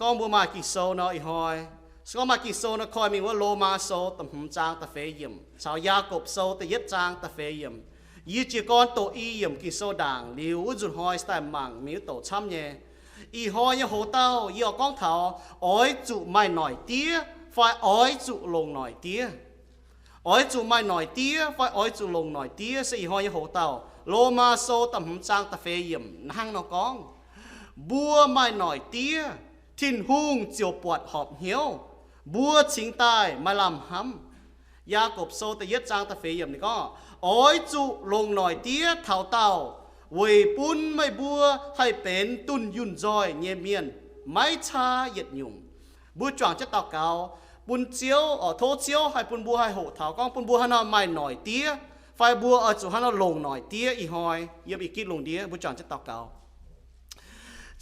gorngv mbuo maaih Ging-Sou nor ih hnoi, se gorngv maaih Ging-Sou nor koi mingh wuov Lomaa Sou da'hmz zaang da'feix yiemc caux Yaagorpc Sou da'yietv zaang da'feix yiemc. Yie jiez gorn doqc i yiemc Ging-Sou ndaangc liuz wuov nzunc hnoi se daaih mangc mingh wuov douc camv nyei. Ih hnoi nyei hoc-dauh yie oix gorngv taux oix zuqc maaih noic diev fai oix zuqc longc noic diev. Oix zuqc maaih noic diev fai oix zuqc longc noic diev se ih hnoi nyei hoc-dauh. Lomaa Sou da'hmz zaang da'feix yiemc hnangv nor gorngv, mbuo maaih noic diev, Tin-Hungh ziouc buatc horpc hnyouv, mbuo cingx daaih maaih lamh hnamv. Yaagorpc Sou da'yietv zaang da'feix yiemc ninh gorngv, oix zuqc longc noic diev taux daauh, weic bun meih mbuo haih benx dunh yunh nzoih nyei mienh, maiv caa yietc nyungc. Mbuo juangc jienv daux gaux bun Ziouv, tov Ziouv haih bun mbuo haih hoqc taux gorngv bun mbuo haaix nor maaih noic diev, fai mbuo oix zuqc haaix nor longc noic diev ih hnoi yiem ih gitv lungh ndiev. Mbuo juangc jienv daux gaux.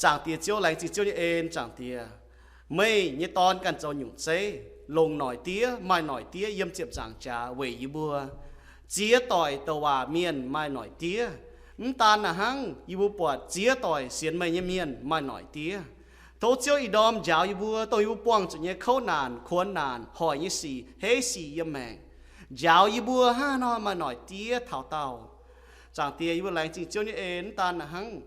Zaangc Diex Ziouv, laengz zingh Ziouv nyei en. Zaangc Diex, meih nyei Dorn ganh zoux nyungc zeiv, longc noic diev, maaih noic diev yiem ziepc nzaangc jaax weic yie mbuo. Ziex doic douc waac mienh maaih noic diev. Mv daan naaic hnangv, yie mbuo buatc ziex doic sienx meih nyei mienh maaih noic diev. Tov Ziouv ih ndorm njaaux yie mbuo, dongh yie mbuo buangh zuqc nyei kouv naanc, kuonx naanc, hoic nyei sic, heiv sic yiem maengc, njaaux yie mbuo hnangv haaix nor maaih noic diev taux daauh. Zaangc Diex, yie mbuo laengz zingh Ziouv nyei en. Mv daan naaic hnangv,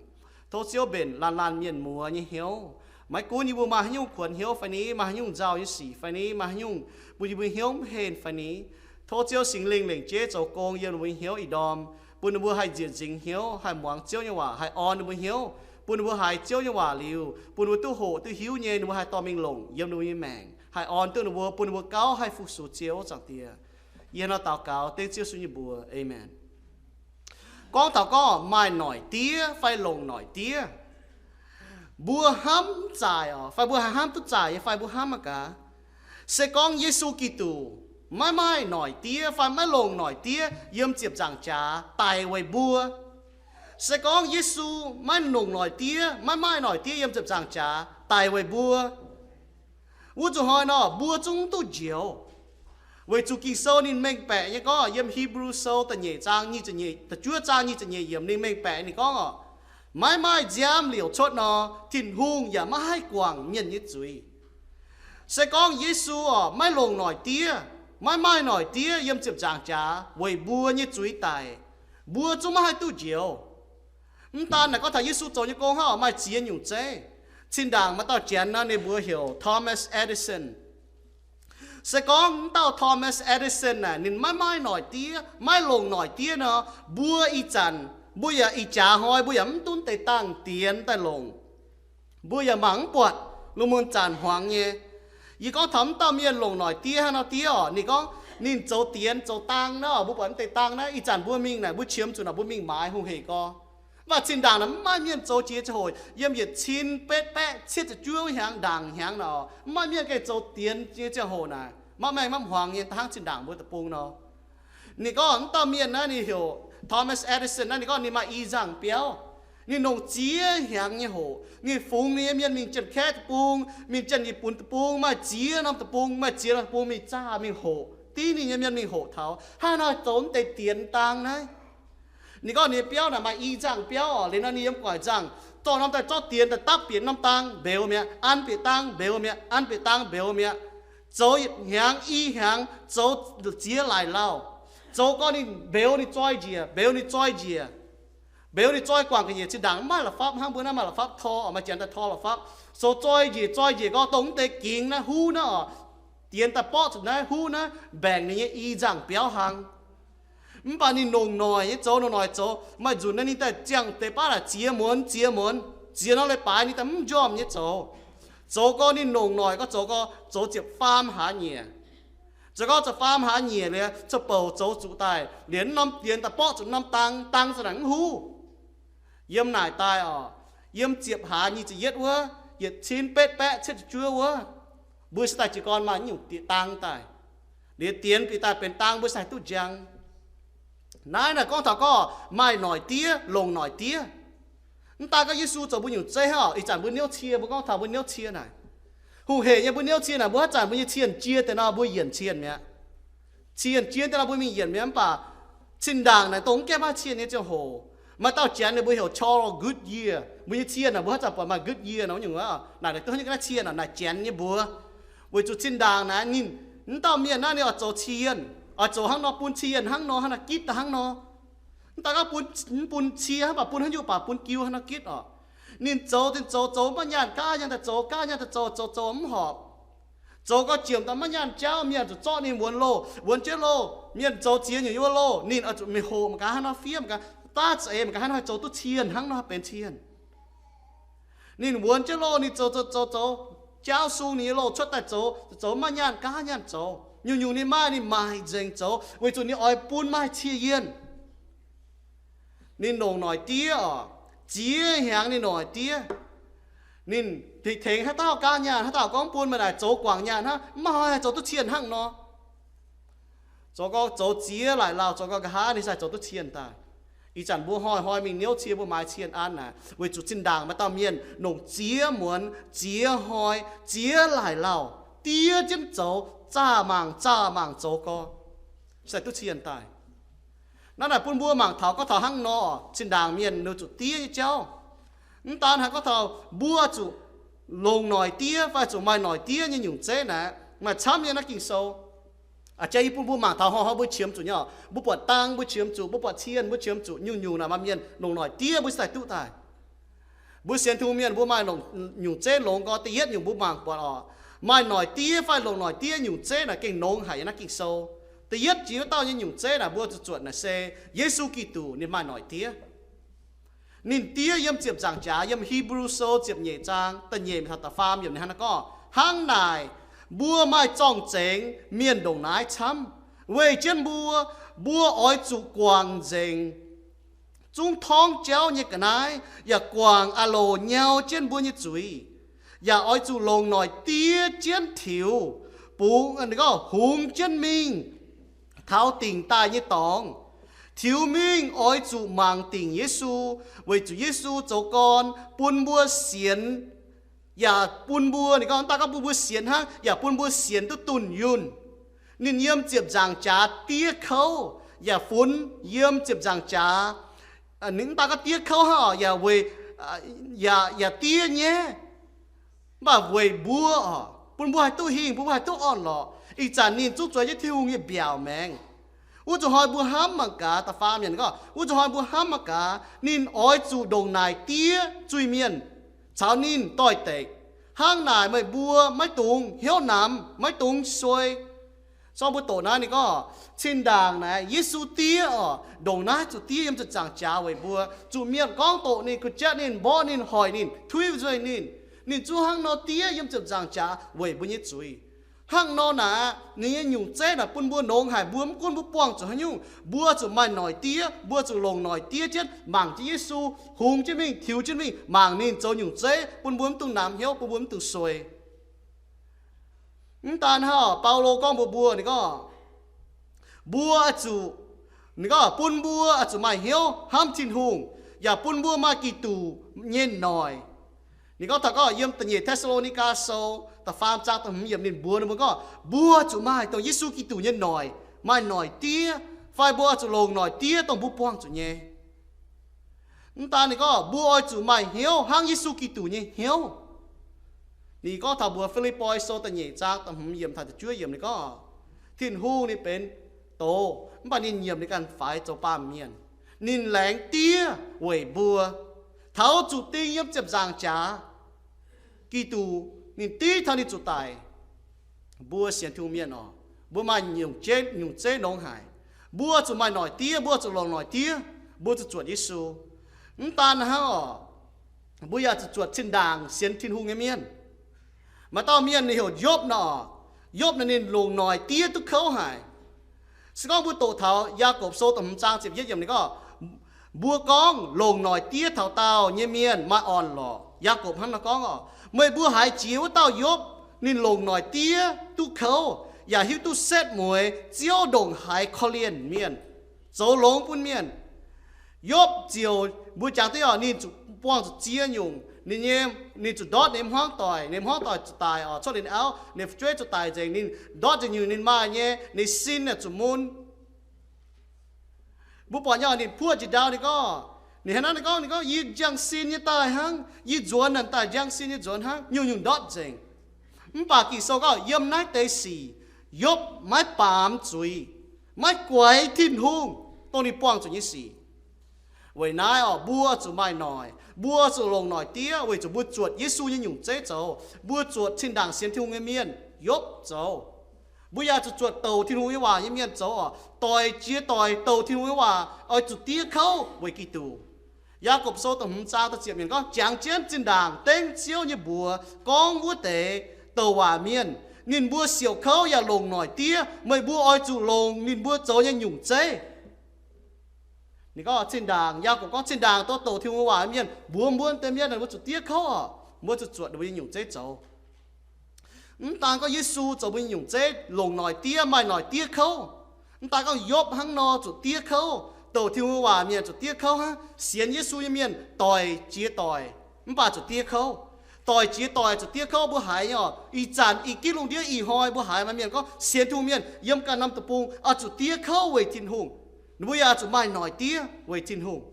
tov Ziouv mbenc laanh laanh mienh muoz nyei hnyouv. Maiv gunv yie mbuo maaih haaix nyungc kuonx hnyouv fai ni, maaih haaix nyungc nzauh nyei sic fai ni, maaih haaix nyungc bun yie mbuo hnyouv mv henv fai ni, tov Ziouv Singx Lingh lengc jeiv zoux gong yiem ninh mbuo nyei hnyouv ih ndorm, bun ninh mbuo haih nziepc nzingx hnyouv, haih muangx Ziouv nyei waac, haih orn ninh mbuo hnyouv, bun ninh mbuo haiz Ziouv nyei waac liuz, bun ninh mbuo duqv hoqc duqv hiuv nyei, ninh mbuo haih dorh mingh longc yiem ninh mbuo nyei maengc, haih orn duqv ninh mbuo, bun ninh mbuo gauh haih fu-sux Ziouv. Zaangc Diex, yie hnangv nor daux gaux dengv Ziouv Yesu nyei mbuox, aamen. Gorngv taux gorngv maaih noic diev fai longc noic diev, mbuo hnamv mv zaaic oc, fai mbuo haih hnamv duqv zaaic nyei fai mbuo hnamv maiv gaax? Se gorngv Yesu Giduc maiv maaih noic diev fai maiv longc noic diev yiem ziepc nzaangc jaax daic weic mbuo, se gorngv Yesu maiv longc noic diev, maiv maaih noic diev yiem ziepc nzaangc jaax daic weic mbuo, wuov zuqc hnoi nor mbuo zungv duqv njoux. Weic zuqc Ging-Sou ninh mengh baeqc nyei gorngv, yiem Hipv^lu Sou da'nyeic zaang nyic ziepc nyeic, da'juov zaang nyic ziepc nyeic yiemc ninh mengh baeqc ninh gorngv oc, maiv maaih nziaamv liouc cuotv nor, Tin-Hungh yaac maiv haih guangc mienh nyei zuiz. Se gorngv Yesu oc maiv longc noic diev, maiv maaih noic diev yiem ziepc nzaangc jaax weic mbuo nyei zuiz daic, mbuo zungv maiv haih duqv njoux. Mv daan naaic gorngv taux Yesu zoux nyei gong hnangv oc, maaih ziex nyungc zeiv. Zinh ndaangc maaih dauh janx nor ninh mbuox heuc Thomas Edison. Se gorngv mv dauh Thomas Edison naaic ninh maiv maaih noic diev, maiv longc noic diev nor, mbuo ih zanc, mbuo yaac ih jaax hnoi mbuo yaac mv duqv deix dangh dienx daaih longc. Mbuo yaac mangc mv buatc lungh muonz zanc hmuangx nyei. Yie gorngv taux mv dauh mienh longc noic diev hnangv nor diev oc, ninh gorngv ninh zoux dienx zoux dang naaiv oc, mbuo buatc mv deix dang naaiv, ih zanc mbuo mingh naaic mbuo qiemx zuqc naaic mbuo mingh maaiz hungh heic gorx. Mv baac zinh ndaangc naaic mv maaih mienh zoux jiex ziangh hoc, yiem yietc cin betv baeqv cietv ziepc juov hnyangx ndaangc hnyangx naaic oc, mv maaih mienh gengh zoux dienx nyei ziangh hoc naaic, maiv maengh maiv hmuangx nyei, hnangv zinh ndaangc mbuo deic-bung nor. Ninh gorngv mv dauh mienh naaiv ninh heuc Thomas Edison naaiv, ninh gorngv ninh maaih i nzangh biauv. Ninh longc ziex hnyangx nyei hoc, ninh fungx ninh nyei mienh mingh Janx-Kaeqv deic-bung, mingh Janx-Nyeic Bunc deic-bung, maaih ziex norm deic-bung, maaih ziex norm deic-bung mingh zaah mingh hoqc, dingv ninh nyei mienh mingh hoqc taux haaix nor zoux mv deix dienx dang naaiv. Ninh gorngv ninh nyei biauv naaic maaih i nzangh biauv oc. Liuz nor ninh yiem guaic nzangh zorqv norm daaih zorqv dienx daaih dapv bieqc norm dang mbeux mi'aqv, an bieqc dang mbeux mi'aqv, an bieqc dang mbeux mi'aqv. Zoux yietc hnyangx i hnyangx, zoux ziex laaic lauh. Zoux gorngv ninh mbeux ninh zoi njiec, mbeux ninh zoi njiec, mbeux ninh zoi guangc ga'nyiec. Zinh ndaangc mv maaih la'fapv hnangv mbuo naaiv maaih la'fapv tor, maaih janx daaih tor la'fapv. Zoux zoi njiec zoi njiec gorngv dongh mv deix gingx naaiv huv naaiv oc, dienx daaih borqv zuqc naaiv huv naaiv mbaengc ninh nyei i nzangh biauv hlang. Mv baac ninh longc noic nyei zoux, longc noic zoux. Maaih nzunc naaiv ninh daaih ziangh deix baav naaic ziex muonz ziex muonz, ziex norm leiz-baaix ninh daaih mv njormh nyei zoux. Zoux gorngv ninh longc noic gorngv zoux gorngv zoux ziepc faam hlaax nyieqc. Zoux gorngv ziepc faam hlaax nyieqc liuz, cuotv bouc zoux zuqc daaih liuz, norm dienx daaih borqv zuqc norm dang, dang za'naaic mv huv. Yiem naaic daaih oc, yiem ziepc hlaax nyic ziepc yietv wuov, yietc cin betv baeqv cietv ziepc juov wuov, mbuo se daaih jiez gorn maaih nyungc diex dang daaih. Liuz dienx bieqc daaih benx dang, mbuo se haih duqv njang. Naaiv naaic gorngv taux gorngv maaih noic diev, longc noic diev. Mv daan gorngv Yesu zoux mbuo nyungc zeiv hnangv oc. Ih zanc mbuo niouv cie, mbuo gorngv taux mbuo niouv cie naaic, hungh heic nyei mbuo niouv cie naaic, mbuo haaix zanc mbuo nyei cien jiex deix nor, mbuo yienc cien mi'aqv. Cien jiex deix nor, mbuo mingh yienc mi'aqv. Mv baac zinh ndaangc naaic dongh mv gaengh maaih cien nyei ziangh hoc, Maaih dauh Janx ninh mbuo heuc call good year. Mbuo nyei cien naaic mbuo haaix zanc buatc maaih good year nor nyungc aqv. Naaic duqv nyei ga'naaiv cien naaic, naaic Janx nyei mbuox. Weic zuqc zinh ndaangc naaic ninh, mv dauh mienh naaiv ninh oix zoux cien, oix zoux hnangv nor, bun cien hnangv nor, hnangv nor gitv daaih hnangv nor. Mv daaih gorngv bun, mv bun cie hnangv, mv baac bun haaix nyungc baac bun giu hnangv nor gitv oc. Ninh zoux, ninh zoux, zoux maiv nyaanh, gaav nyaanh daaih zoux, gaav nyaanh daaih zoux, zoux, zoux mv horpc. Zoux gau jiex daaih maiv nyaanh jauv, mienh zuqc zorqv ninh wuonx loh, wuonx jienv loh, mienh zoux ziex nyungc yiem wuov loh, ninh oix zuqc mingh hoqc mangc gaax hnangv nor, fiev mangc gaax, daav za'eix mangc gaax hnangv nor haih zoux duqv cien hnangv nor haih benx cien. Ninh wuonx jienv loh, ninh zoux, zoux, zoux, zoux, jauv sung ninh nyei loh cuotv daaih zoux, zoux maiv nyaanh, gaav nyaanh zoux. Nyungc-nyungc ninh maaih, ninh maaic nzengc zoux, weic zuqc ninh oix bun maaih cie yienh. Ninh longc noic diev oc, ziex hnyangx ninh longc noic diev. Ninh tengx haaix dauh gaav nyaanh, haaix dauh gorngv bun meih naaic zoux guangc nyaanh hnangv, mv maaih hnoi haih zoux duqv cien hnangv nor. Zoux gau zoux ziex laaic lauh, zoux gau nqa'haav ninh sai zoux duqv cien daaih. Ih zanc mbuo hnoi-hnoi mingh niouv cie mbuo maaiz cien an naaic, weic zuqc zinh ndaangc maaih dauh mienh longc ziex muonz, ziex hnoi, ziex laaic lauh diev jienv zoux, zaah mangc zaah mangc zoux gau, sai duqv cien daaih. Naaiv naaic bun mbuo mangc taux gorngv taux hnangv nor, zinh ndaangc mienh ninh zuqc diev nyei jauv. Mv daan haiz gorngv taux mbuo zuqc longc noic diev fai zuqc maaih noic diev nyei nyungc zeiv naaic, maaih camv nyei naaiv Ging-Sou. Aa, jang yie bun mbuo mangc taux hnoi-hnoi mbuo qiemx zuqc nyei oc. Mbuo buatc dang mbuo qiemx zuqc, mbuo buatc cien mbuo qiemx zuqc, nyungc-nyungc naaic maaih mienh longc noic diev mbuo sai duqv daaih. Mbuo sienx Tin-Hungh mienh mbuo maaih longc nyungc zeiv longx gorx. Da'yietv nyungc mbuo mangc buatc oc, maaih noic diev fai longc noic diev nyungc zeiv naaic gengh longx haic yiem naaiv Ging-Sou. Da'yietv jiex wuov dauh nyei nyungc zeiv naaic mbuo zuqc zuotc naaic se Yesu Giduc ninh maaih noic diev. Ninh diev yiem ziepc nzaangc jaax, yiem Hipv^lu Sou ziepc nyeic zaang da'nyeic taux da'faam yiemc ninh hnangv naaiv gorngv, hnangv naaic mbuo maaih zorng-zengx mienh ndongc naaiv camv. Weic jienv mbuo, mbuo oix zuqc guangc nzengc zungv torngv jauv nyei ga'naaiv, yaac guangc aah loc nyau jienv mbuo nyei zuiz, yaac oix zuqc longc noic diev jienv tiux, bungx, ninh gorngv hungx jienv mingh taux dingc daaih nyei dorngx. Tiux mingh oix zuqc mangc dingc Yesu, weic zuqc Yesu zoux gorn bun mbuo sienx, yaac bun mbuo, ninh gorngv daaih gorngv bun mbuo sienx hnangv, yaac bun mbuo sienx duqv dunh yunh. Ninh yiem ziepc nzaangc jaax diev kouv, yaac funx yiem ziepc nzaangc jaax, ninh mv daaih gorngv diev kouv hnangv oc, yaac weic, yaac, yaac diev nyaiv. Mv baac weic mbuo oc, bun mbuo haih duqv hingh, bun mbuo haih duqv orn-lorqc. Ih zanc ninh zungv zueiz jienv Tin-Hungh nyei mbiaauc maengx. Wuov zuqc hnoi mbuo hnamv mangc gaax, da'faam yiemc gorngv, wuov zuqc hnoi mbuo hnamv mangc gaax, ninh oix zuqc ndongc naaic diev zuiz-mienh caux ninh doix-dekc. Hnangv naaic meih mbuo maiv dungx hnyouv namx, maiv dungx suei. Zorqv mbuo doqc naaiv ninh gorngv, cin-ndaangc naaiv Yesu diev oc, ndongc naaiv zuqc diev yiem ziepc nzaangc jaax weic mbuo, zuqc mienh gorngv doqc ninh, kuh jatv ninh, mborqv ninh, hoic ninh, tuiv nzuih ninh. Ninh zungv hnangv nor diev yiem ziepc nzaangc jaax weic mbuo nyei zuiz. Hnangv nor naaic, ninh nyei nyungc zeiv naaic bun mbuo nongx haic. Mbuo mv gunv mbuo buangh zuqc haaix nyungc, mbuo zuqc maaih noic diev, mbuo zuqc longc noic diev jienv mangc jienv Yesu, hungx jienv mingh, tiux jienv mingh, mangc ninh zoux nyungc zeiv, bun mbuo mv dungx namx hnyouv, bun mbuo mv dungx suei. Mv daan hnangv, Baulo gorngv mbuox mbuo, ninh gorngv, mbuo oix zuqc, ninh gorngv bun mbuo oix zuqc maaih hnyouv hnamv Tin-Hungh, yaac bun mbuo maaih Giduc nyei noic. Ninh gorngv taux gorngv yiem da'nyeic Te^saa^lo^ni^gaa Sou da'faam zaang da'hmz yiemc ninh mbuox ninh mbuo gorngv, mbuo zuqc maaih dongh Yesu Giduc nyei noic, maaih noic diev, fai mbuo oix zuqc longc noic diev dongh mbuo buangh zuqc nyei. Mv daan ninh gorngv mbuo oix zuqc maaih hnyouv hnangv Yesu Giduc nyei hnyouv. Ninh gorngv taux mbuox Fi^lipv^poi Sou da'nyeic zaang da'hmz yiemc taux da'juov yiemc ninh gorngv, Tin-Hungh ninh benx doz, mv baac ninh nyiemc ninh ganh faix zoux baamh mienh. Ninh laengz diev weic mbuo, taux zuqc ding yiem ziepc nzaangc jaax. Giduc ninh div taux ninh zuqc daic. Mbuo sienx Tin-Hungh mienh oc, mbuo maaih nyungc zeiv, nyungc zeiv nongx haic. Mbuo zuqc maaih noic diev, mbuo zuqc longc noic diev, mbuo zuqc zuotc Yesu. Mv daan hnangv oc, mbuo yaac zuqc zuotc zinh ndaangc sienx Tin-Hungh nyei mienh. Maaih dauh mienh ninh heuc Yopv nor. Yopv naaic ninh longc noic diev duqv kouv haic. Se gorngv mbuo doqc taux Yaagorpc Sou da'hmz zaang ziepc yietv yiemc ninh gorngv, mbuo gorngv longc noic diev taux daauh nyei mienh maaih orn-lorqc. Yaagorpc hnangv nor gorngv oc, meih mbuo haiz jiex wuov dauh Yopv, ninh longc noic diev duqv kouv, yaac hiuv duqv setv mueiz Ziouv ndongc haaix korv-lienh mienh, zoux longx bun mienh. Yopv ziouc mbuo jangx duqv oc, ninh zuqc buangh zuqc ziex nyungc, ninh nyei, ninh zuqc ndortv ninh hmuangv doic, ninh hmuangv doic zuqc daic oc, cuotv ninh auv, ninh fu'jueiv zuqc daic nzengc, ninh ndortv nzengc nyungc ninh maaih nyei, ninh sin naaic zuqc mun. Mbuo buatc nyei oc, ninh puoqv jiex ndau ninh gorngv, Ninh hnangv naaiv ninh gorngv, ninh gorngv, Yie njang sin nyei daaih hnangv, yie nzuonx naaic daaih njang sin nyei nzuonx hnangv, nyungc-nyungc ndortv nzengc. Mv baac Ging-Sou gorngv yiem naaiv deix sic Yopv maiv baamz zuiz, maiv guaix Tin-Hungh, dongh ninh buangh zuqc nyei sic. Weic naaiv oc, mbuo zuqc maaih noic, mbuo zuqc longc noic diev weic zuqc mbuo zuotc Yesu nyei nyungc zeiv zoux. Mbuo zuotc zinh ndaangc sienx Tin-Hungh nyei mienh, Yopv, zoux. Mbuo yaac zuqc zuotc douc Tin-Hungh nyei waac nyei mienh zoux oc. Doic jiex doic douc Tin-Hungh nyei waac oix zuqc diev kouv weic Giduc. Yaagorpc Sou da'hmz zaang da'ziepc yiemc gorngv, Jangx jienv zinh ndaangc dengv Ziouv nyei mbuox gorngv wuov deix douc waac mienh, ninh mbuo siouc kouv yaac longc noic diev. Meih mbuo oix zuqc longc ninh mbuo zoux nyei nyungc zeiv. Ninh gorngv zinh ndaangc, Yaagorpc gorngv zinh ndaangc douc douc Tin-Hungh waac mienh mbuox mbuo deix mienh, mbuo zuqc diev kouv oc. Mbuo zuqc zuotc ninh mbuo nyei nyungc zeiv zoux. Mv daan gorngv Yesu zoux mbuo nyei nyungc zeiv longc noic diev, maaih noic diev kouv. Mv daan gorngv Yopv hnangv nor zuqc diev kouv, douc Tin-Hungh waac mienh zuqc diev kouv hnangv. Sienx Yesu nyei mienh doic jiex doic, mv baac zuqc diev kouv. Doic jiex doic zuqc diev kouv. Mbuo haiz nyei oc, ih zanc ih ginv lungh ndiev ih hnoi mbuo haiz maaih mienh gorngv sienx Tin-Hungh mienh yiem ganh norm deic-bung oix zuqc diev kouv weic Tin-Hungh. Ninh mbuo yaac zuqc maaih noic diev weic Tin-Hungh.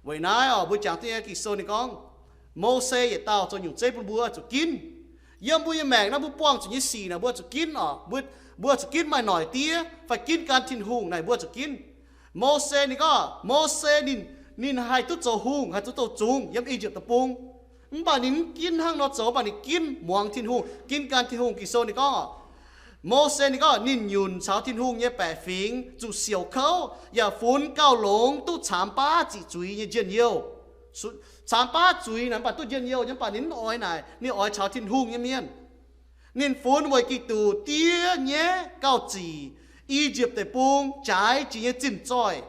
Weic naaiv oc, mbuo jangx duqv nyei Ging-Sou ninh gorngv, Mose yietc dauh zoux nyungc zeiv bun mbuo zuqc ginv. Yiem mbuo nyei maengc naaiv mbuo buangh zuqc nyei sic naaic mbuo zuqc ginv oc. Mbuo, mbuo zuqc ginv maaih noic diev fai ginv gan Tin-Hungh naaic mbuo zuqc ginv. Mose ninh gorngv, Mose ninh, ninh haih duqv zoux hungh, haih duqv zoux zungv yiem I^yipv Deic-Bung. Mv baac ninh mv ginv hnangv nor zoux, mv baac ninh ginv muangx Tin-Hungh, ginv gan Tin-Hungh. Ging-Sou ninh gorngv, Mose ninh gorngv ninh nyunc caux Tin-Hungh nyei baeqc fingx zuqc siouc kouv yaac funx gauh longx duqv caamx baav ziqc zuiz nyei njien-youh. Caamx baav zuiz naaic mv baac duqv njien-youh nyei, mv baac ninh mv oix naaic, ninh oix caux Tin-Hungh nyei mienh. Ninh funx weic Giduc diev nyaiv gauh zic I^yipv Deic-Bung jaaix jiex nyei zinh zoih,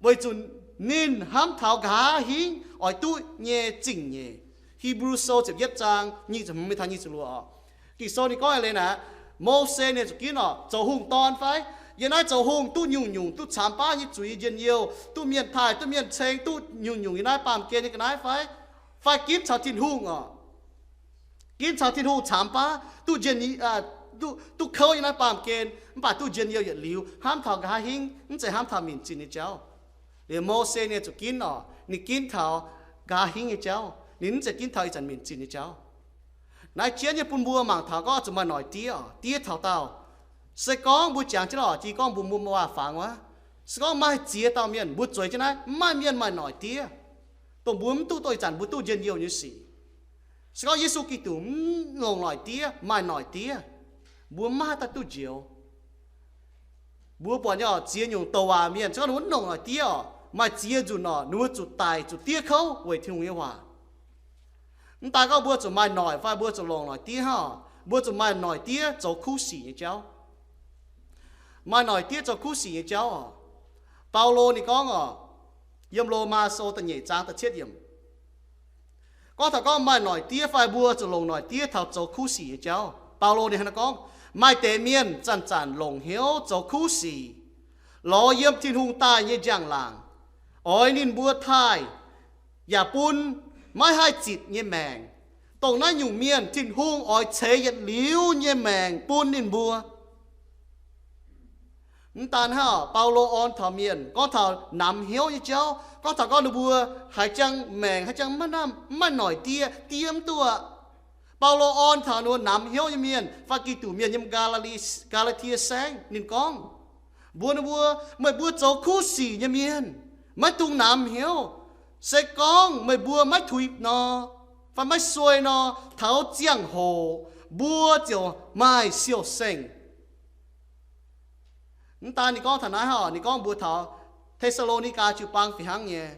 weic zuqc ninh hnamv taux nqa'haav hingv oix duqv nyei zingh nyeic. Hipv^lu Sou ziepc yietv zaang nyic ziepc hmz mingh taux nyic ziepc luoqc oc. Ging-Sou ninh gorngv eix leiz naaic, Mose ninh zuqc ginv oc, zoux hungh dorn fai? Yiem naaiv zoux hungh duqv nyungc-nyungc, duqv caamx baav nyei zuiz njien-youh, duqv mienh taaih, duqv mienh ceng, duqv nyungc-nyungc yiem naaiv baamh gen nyei ga'naaiv fai? Fai ginv caux Tin-Hungh oc? Ginv caux Tin-Hungh caamx baav, duqv njien, duqv, duqv kouv yiem naaiv baamh gen, mv baac duqv njien-youh yietc liuz, hnamv taux nqa'haav hingv, mv zeiz hnamv taux minc zinh nyei jauv. Liuz Mose ninh zuqc ginv oc, ninh ginv taux nqa'haav hingv nyei jauv, ninh mv zeiz ginv taux ih zanc minc zinh nyei jauv. Naaiv jienv nyei bun mbuo mangc taux gorngv zuqc maaih noic diev oc, diev taux daauh. Se gorngv mbuo jangx jienv oc, jiex gorngv mbuo, mbuo waac-fangx wuov, se gorngv maaih ziex dauh mienh, mbuo zueiz jienv naaiv, mv maaih mienh maaih noic diev, dongh mbuo mv duqv, dongh ih zanc mbuo duqv njien-youh nyei sic. Se gorngv Yesu Giduc mv longc noic diev, maaih noic diev, mbuo mv maaih haaix dauh duqv njoux. Mbuo buatc nyei oc, ziex nyungc douc waac mienh, se gorngv ninh mbuo mv longc noic diev oc, maaih ziex nzunc oc, ninh mbuo zuqc daic zuqc diev kouv weic Tin-Hungh nyei waac. Mv daan gorngv mbuo zuqc maaih noic fai mbuo zuqc longc noic diev hnangv oc, mbuo zuqc maaih noic diev zoux kuv sic nyei jauv. Maaih noic diev zoux kuv sic nyei jauv oc. Baulo ninh gorngv oc, yiem Lomaa Sou da'nyeic zaang da'cietv yiemc, gorngv taux gorngv maaih noic diev fai mbuo zuqc longc noic diev taux zoux kuv sic nyei jauv. Baulo ninh hnangv naaiv gorngv, maaih deix mienh zanc-zanc longc hnyouv zoux kuv sic, lorz yiem Tin-Hungh daaih nyei njang-laangc, oix ninh mbuo taaih, yaac bun maiv haih zitc nyei maengc. Dongh naaiv nyungc mienh Tin-Hungh oix ceix yietc liuz nyei maengc bun ninh mbuo. Mv daan hnangv, Baulo orn taux mienh gorngv taux namx hnyouv nyei jauv, gorngv taux gorngv ninh mbuo haiz jangx maengc, haiz jangx maiv maaih noic diev, diev mv duqv aqv. Baulo orn taux ninh mbuo namx hnyouv nyei mienh fai Giduc mienh yiem Gaa^laa^tie Saengv. Ninh gorngv, mbuox ninh mbuo, meih mbuo zoux kuv sic nyei mienh, maiv dungx namx hnyouv. Se gorngv meih mbuo maiv tuix nor, fai maiv suei nor, taux ziangh hoc mbuo ziouc maaih siou-saengh. Mv daan ninh gorngv taux naaiv oc, ninh gorngv mbuox taux Te^saa^lo^ni^gaa jiu-baang fih hnangv nyei.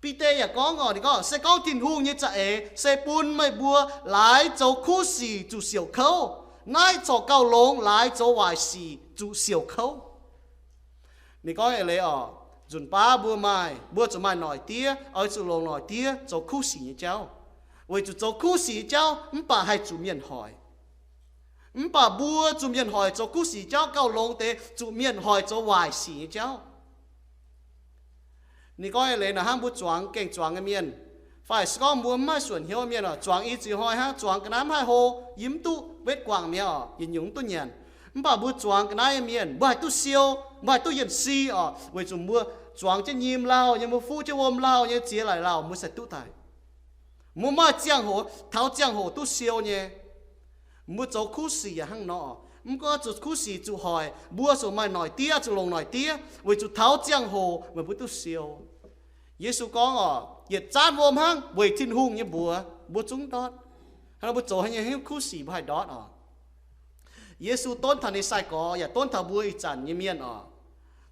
Bide yaac gorngv oc, ninh gorngv, se gorngv Tin-Hungh nyei za'eix se bun meih mbuo laaix zoux kuv sic zuqc siouc kouv, naaiv corc gauh longx laaix zoux waaic sic zuqc siouc kouv. Ninh gorngv eix leiz oc, nzunc baav mbuo maaih, mbuo zuqc maaih noic diev, oix zuqc longc noic diev zoux kuv sic nyei jauv, weic zuqc zoux kuv sic nyei jauv mv baac haih zuqc mienh hoic. Mv baac mbuo zuqc mienh hoic zoux kuv sic jauv gauh longx deix zuqc mienh hoic zoux waaic sic nyei jauv. Ninh gorngv eix leiz naaic hnangv mbuo zuangx, gengh zuangx nyei mienh, fai se gorngv mbuo mv maaih suonc hnyouv mienh oc, zuangx i ziex hnoi hnangv, zuangx ga'naaiv mv haih hlo, yie mv duqv wetv guangc mi'aqv oc, yietc nyungc mv duqv nyanc. Mv baac mbuo zuangx ga'naaiv nyei mienh, mbuo haih duqv siou, mbuo haih duqv yienh si oc, weic zuqc mbuo zuangx jienv nyim lauh nyei, mbuo fuqv jienv wuom lauh nyei, ziex laic lauh mbuo se duqv daaih. Mbuo maaih ziangh hoc, taux ziangh hoc duqv siou nyei. Mbuo zoux kuv sic yaac hnangv nor. Mv gunv zuqc kuv sic zuqc hoic, mbuo zuqc maaih noic diev, zuqc longc noic diev, weic zuqc taux ziangh hoc meih mbuo duqv siou. Yesu gorngv oc, yietc zanv wuom hnangv weic Tin-Hungh nyei mbuox, mbuo zungv ndortv. Hnangv nor mbuo zoux haaix nyungc hnyouv kuv sic mbuo haih ndortv oc. Yesu donv taux ninh sai-gorx yaac donv taux mbuo ih zanc nyei mienh oc,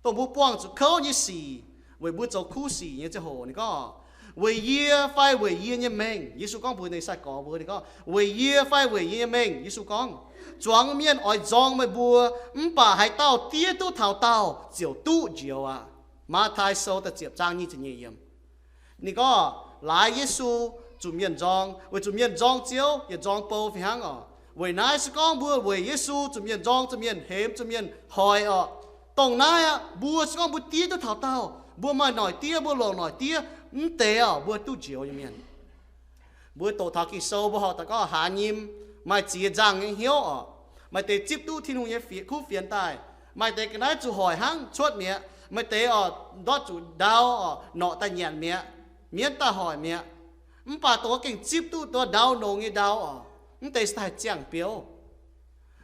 dongh mbuo buangh zuqc kouv nyei sic, weic mbuo zoux kuv sic nyei ziangh hoc. Ninh gorngv, weic yie fai weic yie nyei mengh? Yesu gorngv mbuox ninh sai-gorx mbuo, ninh gorngv, weic yie fai weic yie nyei mengh? Yesu gorngv, zuangx mienh oix nzorng meih mbuo, mv baac haaix dauh diev duqv taux daauh ziouc duqv njoux aqv. Matv^tai Sou da'ziepc zaang nyic ziepc nyeic yiemc. Ninh gorngv laaix Yesu zuqc mienh nzorng, weic zuqc mienh nzorng Ziouv yaac nzorng bou fih hnangv oc. Weic naaiv se gorngv mbuo weic Yesu zuqc mienh nzorng, zuqc mienh hemx, zuqc mienh hoic oc. Dongh naaiv aqv, mbuo se gorngv mbuo diev duqv taux daauh, mbuo maaih noic diev, mbuo longc noic diev, mv deix oc, mbuo duqv njoux nyei mienh. Mbuo doqc taux Ging-Sou mbuo horpc daaih gorngv haaz nyim, maaih ziex nzangh nyei hnyouv oc. Maaih deix zipv duqv Tin-Hungh nyei fiev, kuv fienx daaih. Maaih deix ga'naaiv zuqc hoic hnangv cuotv mi'aqv. Maaih deix oc, ndortv zuqc ndau oc, norqc daaih nyanc mi'aqv, mienv daaih hoic mi'aqv. Mv baac dongh gengh zipv duqv ndau nongx nyei ndau oc, mv deix se daaih ziangh biouv.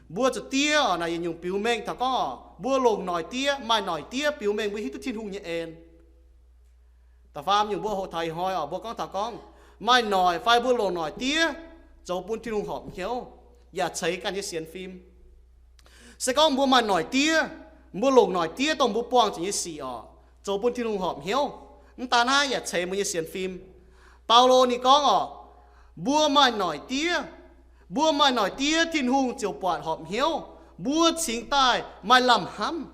Mbuo zuqc diev oc, naaic yietc nyungc biux mengh taux gorngv oc, mbuo longc noic diev, maaih noic diev biux mengh mbuo hiuv duqv Tin-Hungh nyei en. Da'faam nyungc mbuo hoqc taux ih hnoi oc, mbuo gorngv taux gorngv maaih noic fai mbuo longc noic diev zoux bun Tin-Hungh horpc hnyouv yaac ceix ganh nyei sienx fim. Se gorngv mbuo maaih noic diev, mbuo longc noic diev dongh mbuo buangh zuqc nyei sic oc, zoux bun Tin-Hungh horpc hnyouv, mv daan naaiv yaac ceix mbuo nyei sienx fim. Baulo ninh gorngv oc, mbuo maaih noic diev, mbuo maaih noic diev Tin-Hungh ziouc buatc horpc hnyouv, mbuo cingx daaih maaih lamh hnamv.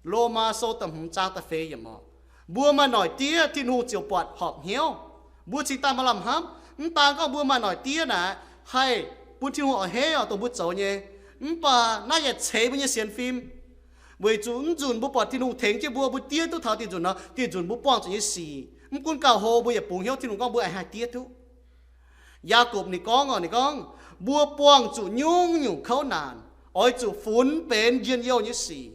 Lomaa Sou da'hmz zaang da'feix yiemc oc, mbuo maaih noic diev Tin-Hungh ziouc buatc horpc hnyouv, mbuo cingx daaih maaih lamh hnamv. Mv daan gorngv mbuo maaih noic diev naaic haih bun Tin-Hungh oix heiv oc dongh mbuo zoux nyei, mv baac naaiv yaac ceix mbuo nyei sienx fim. Weic zuqc mv nzunc mbuo buatc Tin-Hungh tengx jienv mbuo, mbuo diev duqv taux dieh nzunc nor, dieh nzunc mbuo buangh zuqc nyei sic, mv gunv gauh hlo mbuo yaac bungx hnyouv Tin-Hungh gorngv mbuo aengx haih diev duqv. Yaagorpc ninh gorngv oc, ninh gorngv, mbuo buangh zuqc nyungc-nyungc kouv naanc, oix zuqc funx benx njien-youh nyei sic,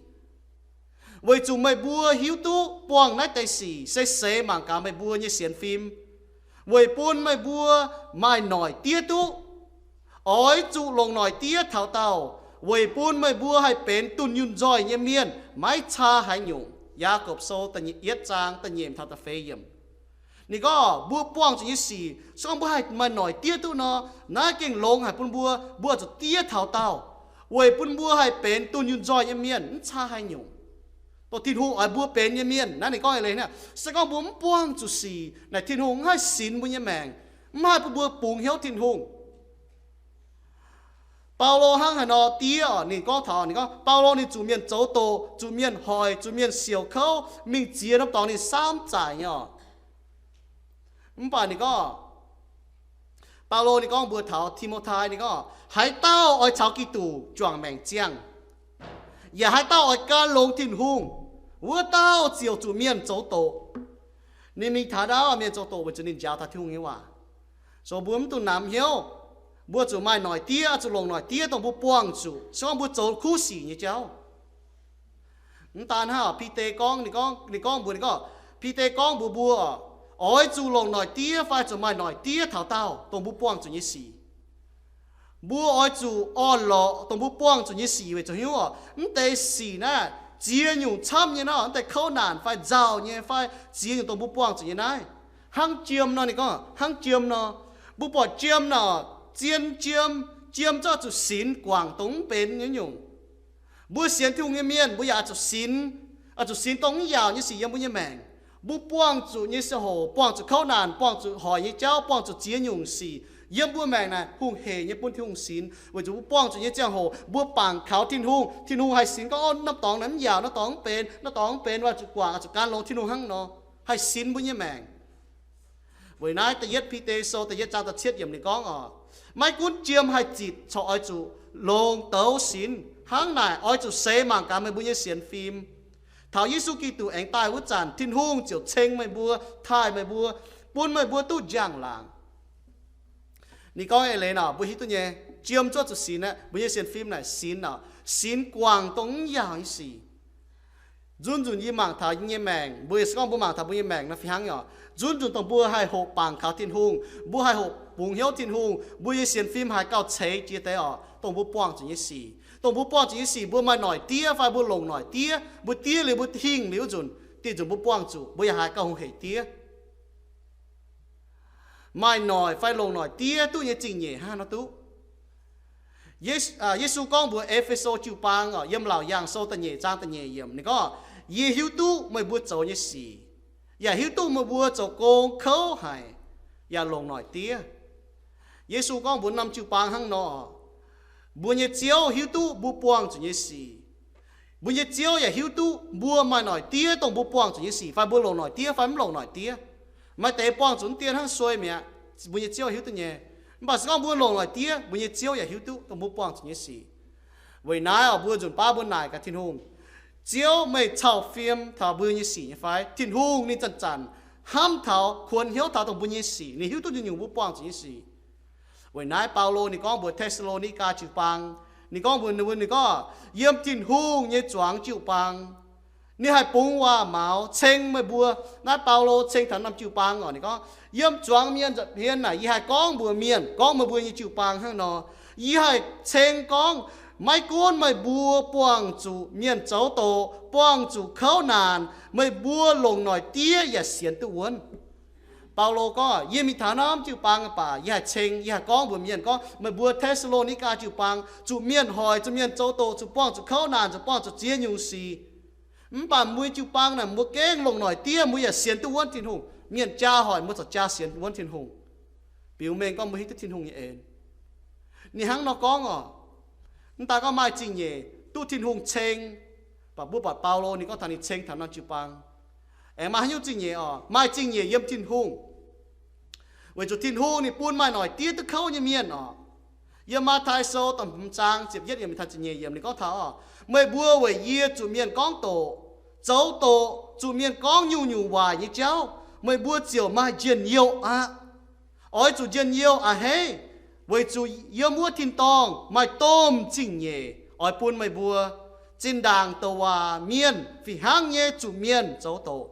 weic zuqc meih mbuo hiuv duqv buangh naaiv deix sic se seix mangc gaax meih mbuo nyei sienx fim, weic bun meih mbuo maaih noic diev duqv. Oix zuqc longc noic diev taux daauh, weic bun meih mbuo haih benx dunh yunh nzoih nyei mienh maiv caa haaix nyungc. Yaagorpc Sou da'yietv zaang da'nyeic taux da'feix yiemc. Ninh gorngv mbuo buangh zuqc nyei sic, se gorngv mbuo haih maaih noic diev duqv nor, naaiv gengh longx haic bun mbuo, mbuo zuqc diev taux daauh, weic bun mbuo haih benx dunh yunh nzoih nyei mienh mv caa haaix nyungc, dongh Tin-Hungh oix mbuo benx nyei mienh. Naaiv ninh gorngv eix leiz naaiv, se gorngv mbuo mv buangh zuqc sic naaic, Tin-Hungh mv haih sinx mbuo nyei maengc, mv haih bun mbuo bungx hnyouv Tin-Hungh. Baulo hnangv haaix nor diev oc, ninh gorngv taux, ninh gorngv Baulo ninh zuqc mienh zoux doqc, zuqc mienh hoic, zuqc mienh siouc kouv, mingh ziex norm dorngx ninh samv zaaic nyei oc. Mv baac ninh gorngv, Baulo ninh gorngv mbuox taux Ti^mo^tai, ninh gorngv, haaix dauh oix caux Giduc juangc maengc ziangh, yaac haaix dauh oix gan longx Tin-Hungh, wuov dauh ziouc zuqc mienh zoux doqc. Ninh mingh taux ndau mienh zoux doqc weic zuqc ninh njaaux taux Tin-Hungh nyei waac. So mbuo mv dungx namx hnyouv. Mbuo zuqc maaih noic diev, zuqc longc noic diev dongh mbuo buangh zuqc, se gorngv mbuo zoux kuv sic nyei jauv. Mv daan hnangv, Bide gorngv, ninh gorngv, ninh gorngv mbuox, ninh gorngv, Bide gorngv mbuox mbuo, oix zuqc longc noic diev fai zuqc maaih noic diev taux daauh dongh mbuo buangh zuqc nyei sic. Mbuo oix zuqc orn-lorqc dongh mbuo buangh zuqc nyei sic weic zuqc hiuv oc, mv deix sic naaiv ziex nyungc camv nyei nor, mv deix kouv naanc fai nzauh nyei fai ziex nyungc dongh mbuo buangh zuqc nyei naaiv. Hnangv jiem nor, ninh gorngv hnangv jiem nor, mbuo buatc jiem nor, zien jiem, jiem zorqv zuqc sinx guangc dongh mv benx nyei nyungc. Mbuo sienx Tin-Hungh nyei mienh, mbuo yaac oix zuqc sinx, oix zuqc sinx dongh mv yaauc nyei sic yiem mbuo nyei maengc. Mbuo buangh zuqc nyei ziangh hoc, buangh zuqc kouv naanc, buangh zuqc hoic nyei jauv, buangh zuqc ziex nyungc sic yiem mbuo maengc naaic hungh heic nyei bun Tin-Hungh sinx, weic zuqc mbuo buangh zuqc nyei ziangh hoc mbuo bangc kaux Tin-Hungh. Tin-Hungh haih sinx gorngv, Orv, norm dorngx naaic mv yaauc, norm dorngx mv benx, norm dorngx mv benx, oix zuqc guangc, oix zuqc gan longx Tin-Hungh hnangv nor, haih sinx mbuo nyei maengc. Weic naaiv da'yietv Bide Sou da'yietv zaang da'cietv yiemc ninh gorngv oc, maiv gunv jiem haih zitc corc oix zuqc longx douz sinx. Hnangv naaic oix zuqc seix mangc gaax meih mbuo nyei sienx fim. Taux Yesu Giduc aengx daaih wuov zanc, Tin-Hungh ziouc ceng meih mbuo, taaih meih mbuo, bun meih mbuo duqv njang-laangc. Ninh gorngv eix leiz nor, mbuo hiuv duqv nyei, jiem zorqv zuqc sinx aqv, mbuo nyei sienx fim naaic sinx nor, sinx guangc dongh mv yaauc nyei sic. Nzunc nzunc yie mangc taux yie nyei maengc, mbuo se gorngv mbuo mangc taux mbuo nyei maengc nor fih hnangv nyei oc. Nzunc nzunc dongh mbuo haih hoqc bangc kaux Tin-Hungh, mbuo haih hoqc bungx hnyouv Tin-Hungh, mbuo nyei sienx fim haih gauh ceix jiex deix oc, dongh mbuo buangh zuqc nyei sic. Dongh mbuo buangh zuqc nyei sic, mbuo maaih noic diev fai mbuo longc noic diev, mbuo diev liuz mbuo hingh liuz nzunc, dieh nzunc mbuo buangh zuqc, mbuo yaac haih gauh hungh heic diev. Maaih noic fai longc noic diev duqv nyei zingh nyeic hnangv nor duqv. Yesu gorngv mbuox E^fe^so jiu-baang oc, yiem Laauc Yaangh Sou da'nyeic zaang da'nyeic yiemc, ninh gorngv, Yie hiuv duqv meih mbuo zoux nyei sic, yaac hiuv duqv meih mbuo zoux gong kouv haic, yaac longc noic diev. Yesu gorngv mbuox norm jiu-baang hnangv nor, mbuo nyei Ziouv hiuv duqv mbuo buangh zuqc nyei sic. Mbuo nyei Ziouv yaac hiuv duqv mbuo maaih noic diev dongh mbuo buangh zuqc nyei sic, fai mbuo longc noic diev fai mv longc noic diev. Maaih deix buangh zuqc mv dien hnangv suei mi'aqv, mbuo nyei Ziouv hiuv duqv nyei. Mv baac se gorngv mbuo longc noic diev, mbuo nyei Ziouv yaac hiuv duqv dongh mbuo buangh zuqc nyei sic. Weic naaiv oc, mbuo nzunc baav mbuo naaic gaax Tin-Hungh, Ziouv, meih cau fim taux mbuo nyei sic nyei fai? Tin-Hungh ninh zanc-zanc hnamv taux, kuonx hnyouv taux dongh mbuo nyei sic. Ninh hiuv duqv nyungc-nyungc mbuo buangh zuqc nyei sic. Weic naaiv Baulo ninh gorngv mbuox Te^saa^lo^ni^gaa jiu-baang, ninh gorngv mbuox ninh mbuo, ninh gorngv, Yiem Tin-Hungh nyei zuangx jiu-baang, ninh haih bungx waac-maux ceng meih mbuo. Naaiv Baulo ceng taux norm jiu-baang oc, ninh gorngv, Yiem zuangx mienh nza'hmien naaic yie haih gorngv mbuox mienh, gorngv meih mbuo nyei jiu-baang hnangv nor, yie haih ceng gorngv, maiv gunv meih mbuo buangh zuqc mienh zoux doqc, buangh zuqc kouv naanc, meih mbuo longc noic diev yaac sienx duqv wuonv. Baulo gorngv, Yie mingh taux norm jiu-baang baac yie haih ceng, yie haih gorngv mbuox mienh gorngv, meih mbuo Te^saa^lo^ni^gaa jiu-baang zuqc mienh hoic, zuqc mienh zoux doqc, zuqc buangh zuqc kouv naanc, zuqc buangh zuqc ziex nyungc sic. Mv baac mbuo jiu-baang naaic mbuo gengh longc noic diev, mbuo yaac sienx duqv wuonv Tin-Hungh. Mienh jaa hoic mbuo corc jaa sienx wuonv Tin-Hungh, biux mengh gorngv mbuo hiuv duqv Tin-Hungh nyei en. Ninh hnangv nor gorngv oc. Mv daaih gorngv maaih zingh nyeic duqv Tin-Hungh ceng, mv baac mbuo buatc Baulo ninh gorngv taux ninh ceng taux norm jiu-baang, aengx maaih haaix nyungc zingh nyeic oc? Maaih zingh nyeic yiem Tin-Hungh. Weic zuqc Tin-Hungh ninh bun maaih noic diev duqv kouv nyei mienh oc. Yiem Matv^tai Sou da'hmz zaang ziepc yietv yiemc taux ziepc nyeic yiemc ninh gorngv taux oc, Meih mbuo weic yie zuqc mienh gorngv doqc, zoux doqc, zuqc mienh gorngv nyungc-nyungc waaic nyei jauv, meih mbuo ziouc maaih njien-youh aqv. Oix zuqc njien-youh a'hneiv, weic zuqc yiem wuov tin-dorngh maaih domh zingh nyeic oix bun meih mbuo, zinh ndaangc douc waac mienh fih hnangv nyei zuqc mienh zoux doqc.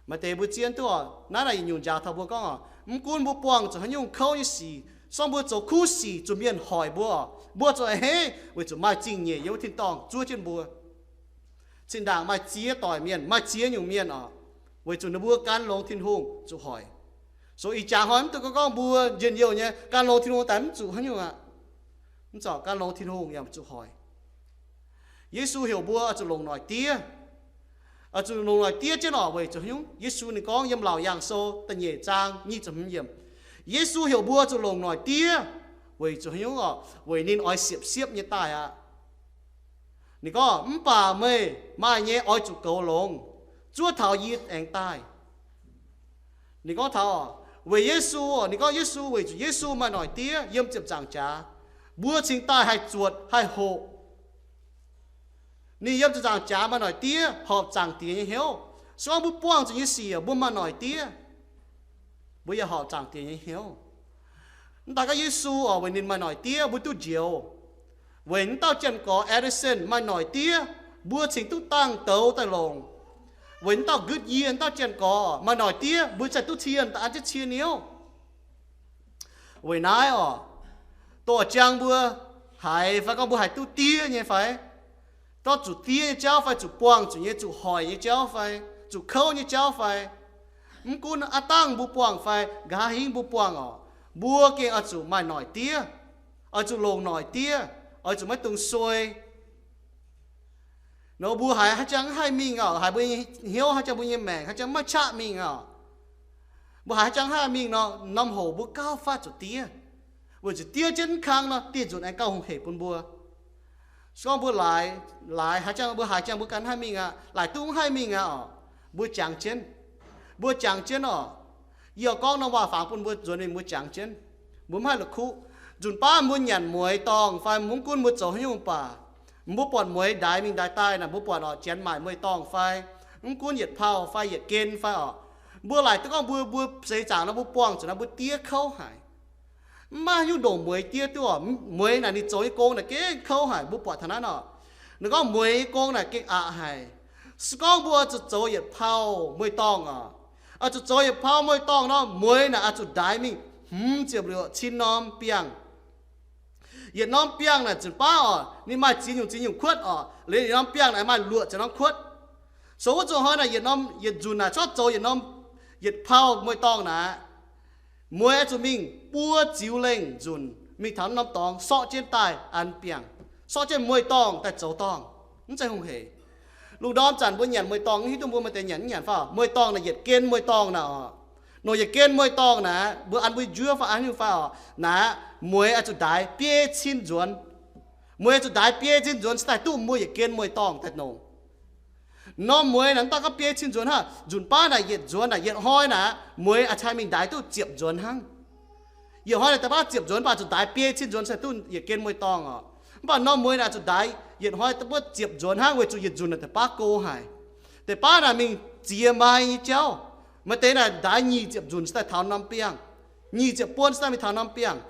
Maaih deix mbuo zien duqv oc, naaiv naaic yietc nyungc njaaux taux mbuo gorngv oc, mv gunv mbuo buangh zuqc haaix nyungc kouv nyei sic, se gorngv mbuo zoux kuv sic zuqc mienh hoic mbuo oc, mbuo zuqc a'hneiv weic zuqc maaih zingh nyeic yiem wuov tin-dorngh zuov jienv mbuo. Zinh ndaangc maaih ziex doic mienh, maaih ziex nyungc mienh oc, weic zuqc ninh mbuo gan longx Tin-Hungh zuqc hoic. So ih jaax hnoi mv dungx gorngv mbuo njien-youh nyei, gan longx Tin-Hungh daaih mv zuqc haaix nyungc aqv. Mv zorqc gan longx Tin-Hungh yaac zuqc hoic. Yesu heuc mbuo oix zuqc longc noic diev. Oix zuqc longc noic diev jienv oc, weic zuqc haaix nyungc? Yesu ninh gorngv yiem Laauc Yaangh Sou da'nyeic zaang nyic ziepc hmz yiemc, Yesu heuc mbuo zuqc longc noic diev weic zuqc haaix nyungc oc? Weic ninh oix siepv-siepv nyei daaih aqv. Ninh gorngv, Mv baac meih maaih nyei oix zuqc goux longx, zuov taux yie aengx daaih. Ninh gorngv taux, weic Yesu, ninh gorngv Yesu, weic zuqc Yesu maaih noic diev yiem ziepc nzaangc jaax, mbuo cingx daaih haih zuotc haih hoqc. Ninh yiem ziepc nzaangc jaax maaih noic diev horpc Zaangc Diex nyei hnyouv. Se gorngv mbuo buangh zuqc nyei sic mbuo maaih noic diev, mbuo yaac horpc Zaangc Diex nyei hnyouv. Mv daaih gorngv Yesu oc, weic ninh maaih noic diev mbuo duqv njoux. Weic naaiv dauh janx-gorx Edison maaih noic diev, mbuo cingx duqv dangh douz daaih longc. Weic naaiv dauh Nqutv Yie, naaiv dauh janx-gorx maaih noic diev, mbuo ziouc duqv cien daaih an jienv cie niouv. Weic naaiv oc, dorh jangx mbuo haiz fai gorngv mbuo haiz duqv diev nyei fai, gorngv zuqc diev nyei jauv fai zuqc buangh zuqc nyei, zuqc hoic nyei jauv fai, zuqc kouv nyei jauv fai, mv gunv aav dangh mbuo buangh fai nqa'haav hingv mbuo buangh oc, mbuo gengh oix zuqc maaih noic diev, oix zuqc longc noic diev, oix zuqc maiv dungx suei. Nor mbuo haiz haaix jangx mv haih mingh oc, haiz mbuo nyei hnyouv, haaix jangx mbuo nyei maengc haaix jangx maiv qaqv mingh oc, mbuo haiz haaix jangx mv haih mingh nor, norm hoc mbuo gauh faatv zuqc diev. Weic zuqc diev jienv mv kang nor, dieh nzunc aengx gauh hungh heic bun mbuo. Se gorngv mbuo laaix, laaix haaix jangx, mbuo haaix jangx mbuo ganh mv haih mingh aqv, laaic duqv mv haih mingh aqv oc, mbuo jangx jienv. Mbuo jangx jienv oc. Yie oix gorngv norm waac-fangx bun mbuo nzuonx mingh, mbuo jangx jienv. Mbuo mv haih la'kuqv. Nzunc baav mbuo nyanc mueiz dorngh fai mv gunv mbuo zoux haaix nyungc baac, mbuo buatc mueiz ndaix mingh ndaix daaih naaic, mbuo buatc oc, janx maaic mueiz dorngh fai, mv gunv yietc pauh fai yietc gen fai oc, mbuo laaic duqv gorngv mbuo, mbuo seix zaangc nor mbuo buangh zuqc naaiv mbuo diev kouv haic. Mv maaih haaix nyungc ndongc mueiz diev duqv oc. Mueiz naaic ninh zoux nyei gong naaic gengh kouv haic, mbuo buatc taux naaiv oc. Ninh gorngv mueiz nyei gong naaic gengh aqc haic. Se gorngv mbuo oix zuqc zoux yietc pauh mueiz-dorngh oc, oix zuqc zoux yietc pauh mueiz-dorngh nor, mueiz naaic oix zuqc ndaix mingh hmz ziepc luoqc cin norm biangh. Yietc norm biangh naaic nzunc baav oc, ninh maaih ziex nyungc ziex nyungc kuotv oc, liuz yietc norm biangh naaic maaih luoqc ziepc norm kuotv. So wuov zuqc hnoi naaic yietc norm, yietc nzunc naaic corc zoux yietc norm, yietc pauh mueiz-dorngh naaic, mueiz oix zuqc mingh buo ziux lengh nzunc mingh taux norm dorngx sortv jienv daaih an biangh, sortv jienv mueiz-dorngh daaih zoux dorngh. Mv zeiz hungh hec. Lungh ndorm zanc mbuo nyanc mueiz-dorngh, mv hiuv duqv mbuo maaih deix nyanc mv nyanc fai oc. Mueiz-dorngh naaic yietc gen mueiz-dorngh naaic oc, nor yietc gen mueiz-dorngh naaic mbuo an mbuo njuov fai an nyungc fai oc, naaic mueiz oix zuqc ndaix biei cin nzuonx. Mueiz oix zuqc ndaix biei cin nzuonx se daaih duqv mbuo yietc gen mueiz-dorngh daaih nongc. Norm mueiz naaic mv daaih gorngv biei cin nzuonx hnangv, nzunc baav naaic yietc nzuonx naaic yietc hnoi naaic mueiz oix cai mingh ndaix duqv ziepc nzuonx hnangv. Yietc hnoi naaic da'baav ziepc nzuonx, mv baac zuqc ndaix biei cin nzuonx se duqv yietc gen mueiz-dorngh oc. Mv baac norm mueiz naaic zuqc ndaix yietc hnoi da'baav ziepc nzuonx hnangv weic zuqc yietc nzunc naaic da'baav go haic. Da'baav naaic mingh ziex mai nyei jauv. Maaih deix naaic ndaix nyic ziepc nzunc se daaih taux norm biangh, nyic ziepc buonc se daaih mingh taux norm biangh.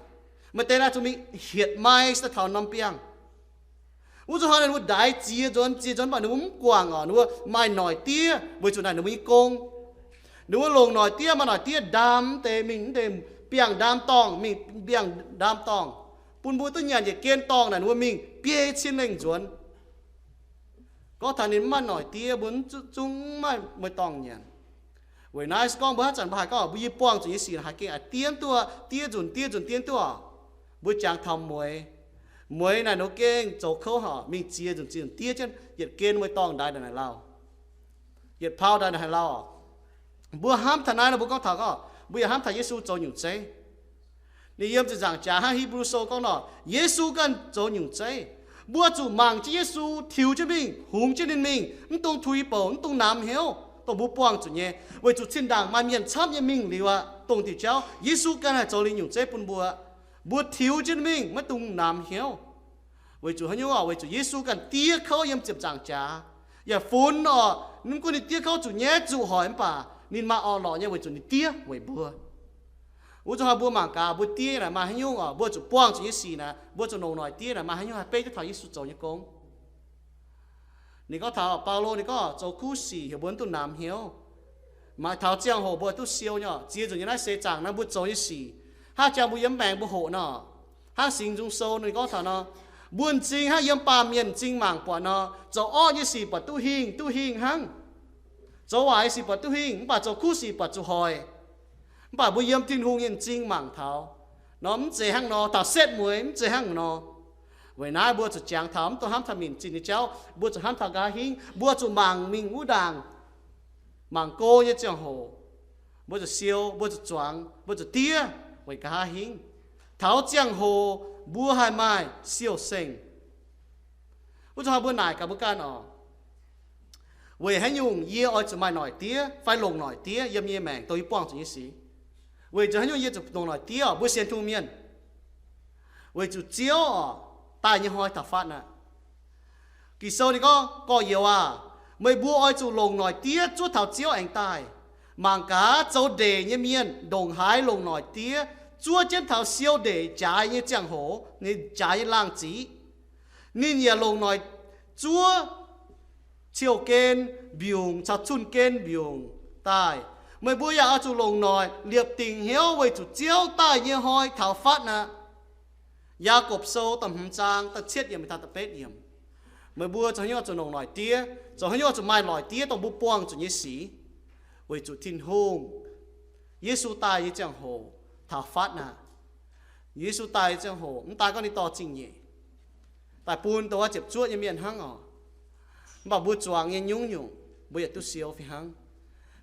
Maaih deix naaic zuqc mingh hietc mai se daaih taux norm biangh. Wuov zuqc hnoi naaic ninh mbuo ndaix ziex nzuonx ziex nzuonx, mv baac ninh mbuo mv guangc oc, ninh mbuo maaih noic diev weic zuqc naaic ninh mbuo nyei gong. Ninh mbuo longc noic diev, maaih noic diev ndaam deix, mingh deix biangh ndaam dorngh, mingh biangh ndaam dorngh, bun mbuo duqv nyanc yietc gen dorngh naaic ninh mbuo mingh biei cin lengh nzuonx. Gorngv taux ninh mv maaih noic diev mbuo zungv mv maaih mueiz-dorngh nyanc. Weic naaiv se gorngv mbuo haaix zanc mbuo haiz gorngv mbuo yie buangh zuqc nyei sic haiz gengh a'diev duqv, diev nzunc diev nzunc diev duqv. Mbuo jangx taux mueiz, mueiz naaic ninh gengh zoux kouv haic, mingh ziex nzunc ziex nzunc diev jienv yietc gen mueiz-dorngh ndaix ndongc naaic lauh, yietc pauh ndaix ndongc haaix lauh. Mbuo hnamv taux naaiv nor mbuo gorngv taux gorngv mbuo yaac hnamv taux Yesu zoux nyungc zeiv. Ninh yiem ziepc nzaangc jaax hnangv Hipv^lu Sou gorngv nor, Yesu ganh zoux nyungc zeiv. Mbuo zuqc mangc jienv Yesu tiux jienv mingh, hungx jienv ninh mingh, mv dungx tuix bouc, mv dungx namx hnyouv, dongh mbuo buangh zuqc nyei. Weic zuqc zinh ndaangc maaih mienh camv nyei mingh liuz aqv, dongh diuc jauv Yesu ganh haih zoux liuz nyungc zeiv bun mbuo. Mbuo tiux jienv mingh maiv dungx namx hnyouv. Weic zuqc haaix nyungc oc? Weic zuqc Yesu ganh diev kouv yiem ziepc nzaangc jaax. Yaac funx oc, mv gunv ninh diev kouv zuqc nyaiv zuqc hoic mv baac ninh maaih orn-lorqc nyei weic zuqc ninh diev weic mbuo. Wuov zuqc hnoi mbuo mangc gaax mbuo diev naaic maaih haaix nyungc oc, mbuo zuqc buangh zuqc nyei sic naaic, mbuo zuqc longc noic diev naaic maaih haaix nyungc haih beiv jienv taux Yesu zoux nyei gong. Ninh gorngv taux Baulo, ninh gorngv zoux kuv sic heuc mbuo mv dungx namx hnyouv. Maaih taux ziangh hoc mbuo duqv siou nyei oc. Ziex nzunc nyei naaiv seix zaangc naaiv mbuo zoux nyei sic, hnangv jangx mbuo yiem maengx mbuo hoqc nor, hnangv Singx Nzung Sou ninh gorngv taux nor, mbuo m'zing hnangv yiem baamh mienh m'zing mangc buatc nor, zoux orqv nyei sic buatc duqv hingh, duqv hingh hnangv. Zoux waaic nyei sic buatc duqv hingh, mv baac zoux kuv sic buatc zuqc hoic. Mv baac mbuo yiem Tin-Hungh nyei m'zing mangc taux nor, mv zeiz hnangv nor. Taux setv mueiz mv zeiz hnangv nor. Weic naaiv mbuo zuqc jangx taux mv dungx hnamv taux mienh m'zing nyei jauv, mbuo zuqc hnamv taux nqa'haav hingv, mbuo zuqc mangc mingh wuov ndaangc, mangc go nyei ziangh hoc, mbuo zuqc siou, mbuo zuqc zuangx, mbuo zuqc diev weic nqa'haav hingv. Taux ziangh hoc mbuo haih maaih siou-sengh. Wuov zuqc hnoi mbuo naaic gaax mbuo ganh oc, weic haaix nyungc yie oix zuqc maaih noic diev fai longc noic diev yiem yie nyei maengc dongh yie buangh zuqc nyei sic? Weic zuqc haaix nyungc yie zuqc longc noic diev oc, mbuo sienx Tin-Hungh mienh? Weic zuqc Ziouv oc, daaih nyei hnoi taux fatv aqv. Ging-Sou ninh gorngv, gorx-youz aah, meih mbuo oix zuqc longc noic diev zuov taux Ziouv aengx daaih. Mangc gaax, zoux ndeic nyei mienh ndongc haaix longc noic diev zuov jienv taux siou ndeic jaaix nyei ziangh hoc, ninh jaaix nyei laangh ziqc. Ninh yaac longc noic zuov ciou gen mbiungc caux cun gen mbiungc daaih. Meih mbuo yaac oix zuqc longc noic liepc dingc hnyouv weic zuqc Ziouv daaih nyei hnoi taux fatv aqv. Yaagorpc Sou da'hmz zaang da'cietv yiemc mingh taux da'betv yiemc. Meih mbuo zoux haaix nyungc oix zuqc longc noic diev, zoux haaix nyungc oix zuqc maaih noic diev dongh mbuo buangh zuqc nyei sic? Weic zuqc Tin-Hungh, Yesu daaih nyei ziangh hoc taux fatv aqv. Yesu daaih nyei ziangh hoc mv daan gorngv ninh dorh zingh nyeic daaih bun dongh wuov ziepc zuoqv nyei mienh hnangv oc. Mv baac mbuo zuangx nyei nyungc-nyungc mbuo yaac duqv siou fih hnangv.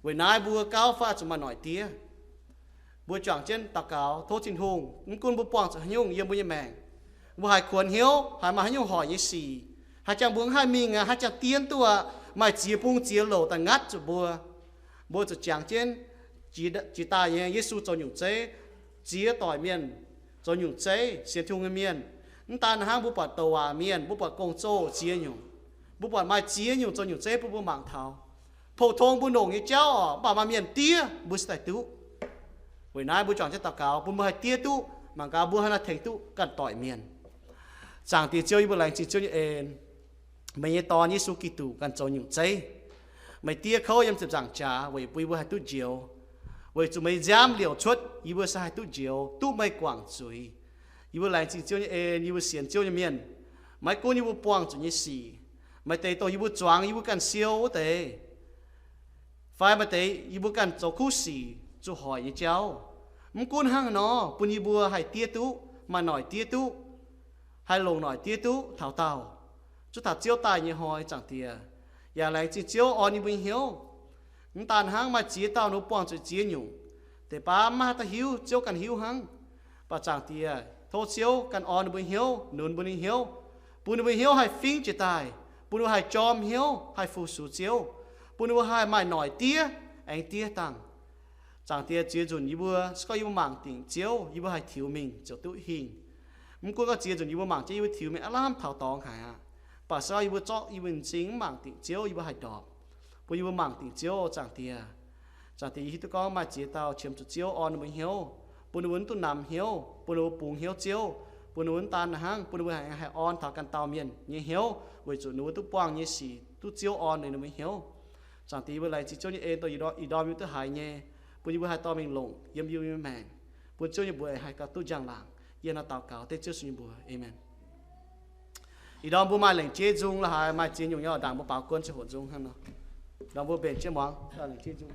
Weic naaiv mbuo gauh fai zuqc maaih noic diev, mbuo juangc jienv daux gaux tov Tin-Hungh, mv gunv mbuo buangh zuqc haaix nyungc yiem mbuo nyei maengc, mbuo haiz kuonx hnyouv, haiz maaih haaix nyungc hoic nyei sic, haaix jangx mbuo mv haih mingh aqv, haaix jangx dien duqv aqv, maaih ziex bung ziex louc daaih ngatv zuqc mbuo, mbuo zuqc jangx jienv jiex daaih nyei Yesu zoux nyungc zeiv, ziex doic mienh zoux nyungc zeiv, sienx Tin-Hungh nyei mienh. Mv daan hnangv, mbuo buatc douc waac mienh, mbuo buatc gong-zoh ziex nyungc, mbuo buatc maaih ziex nyungc zoux nyungc zeiv bun mbuo mangc taux. Pou-tong mbuo longc nyei jauv oc, mv baac maaih mienh diev mbuo se daaih duqv. Weic naaiv mbuo juangc jienv daux gaux bun mbuo haih diev duqv, mangc gaax mbuo haih nor tengx duqv ganh doic mienh. Zaangc Diex Ziouv, yie mbuo laengz zingh Ziouv nyei en. Meih nyei Dorn, Yesu Giduc, ganh zoux nyungc zeiv. Meih diev kouv yiem ziepc nzaangc jaax weic bun yie mbuo haih duqv njoux, weic zuqc meih nziaamv liouc cuotv yie mbuo se haih duqv njoux, duqv meih guangc zuiz. Yie mbuo laengz zingh Ziouv nyei en, yie mbuo sienx Ziouv nyei mienh. Maiv gunv yie mbuo buangh zuqc nyei sic, maaih deix dongh yie mbuo zuangx yie mbuo ganh siou wuov deix, fai maaih deix yie mbuo ganh zoux kuv sic zuqc hoic nyei jauv, mv gunv hnangv haaix nor, bun yie mbuo haih diev duqv, maaih noic diev duqv, haih longc noic diev duqv taux daauh, zuov taux Ziouv daaih nyei hnoi, Zaangc Diex. Yaac laengz zingh Ziouv orn yie mbuo nyei hnyouv. Mv daan hnangv, maaih ziex dauh ninh mbuo buangh zuqc ziex nyungc, deix baav maiv maaih haaix dauh hiuv, Ziouv ganh hiuv hnangv. Mv baac Zaangc Diex, tov Ziouv ganh orn ninh mbuo nyei hnyouv, nunz mbuo nyei hnyouv, bun ninh mbuo nyei hnyouv haih fingv jiez daaih, bun ninh mbuo haih jorm hnyouv, haih fu-sux Ziouv, bun ninh mbuo haih maaih noic diev, aengx diev dangh. Zaangc Diex, ziex nzunc yie mbuo, se gorngv yie mbuo mangc dingc Ziouv, yie mbuo haih tiux mingh ziouc duqv hingh. Mv gunv gorngv ziex nzunc yie mbuo mangc jienv yie mbuo tiux mingh aav lamh taux dorngx haic aqv, mv baac se gorngv yie mbuo zorqv yie mbuo nyei m'zing mv mangc dingc Ziouv, yie mbuo haih ndorpc, bun yie mbuo mangc dingc Ziouv. Zaangc Diex, Zaangc Diex, yie hiuv duqv gorngv maaih ziex dauh qiemx zuqc Ziouv orn ninh mbuo hnyouv, bun ninh mbuo mv duqv namx hnyouv, bun ninh mbuo bungx hnyouv Ziouv, bun ninh mbuo mv daan hnangv, bun ninh mbuo haih orn taux ganh dauh mienh nyei hnyouv, weic zuqc ninh mbuo duqv buangh nyei sic duqv Ziouv orn ninh mbuo hnyouv. Zaangc Diex, yie mbuo laengz zingh Ziouv nyei en dongh ih ndorm yie mbuo duqv haiz nyei, bun yie mbuo haih dorh mingh longc yiem yie mbuo nyei maengc, bun Ziouv nyei mbuox haih gauh duqv njang-laangc. Yie hnangv naaiv daux gaux dengv Ziouv Yesu nyei mbuox, aamen. Ih ndorm mbuo maaih lengc jeiv nzung la'haaix, maaih ziex nyungc nyei oix ndaangc mbuo baaux guon ziangh hoc nzung hnangv nor. Ndorm mbuo mbenc jienv muangx lengc jeiv nzung.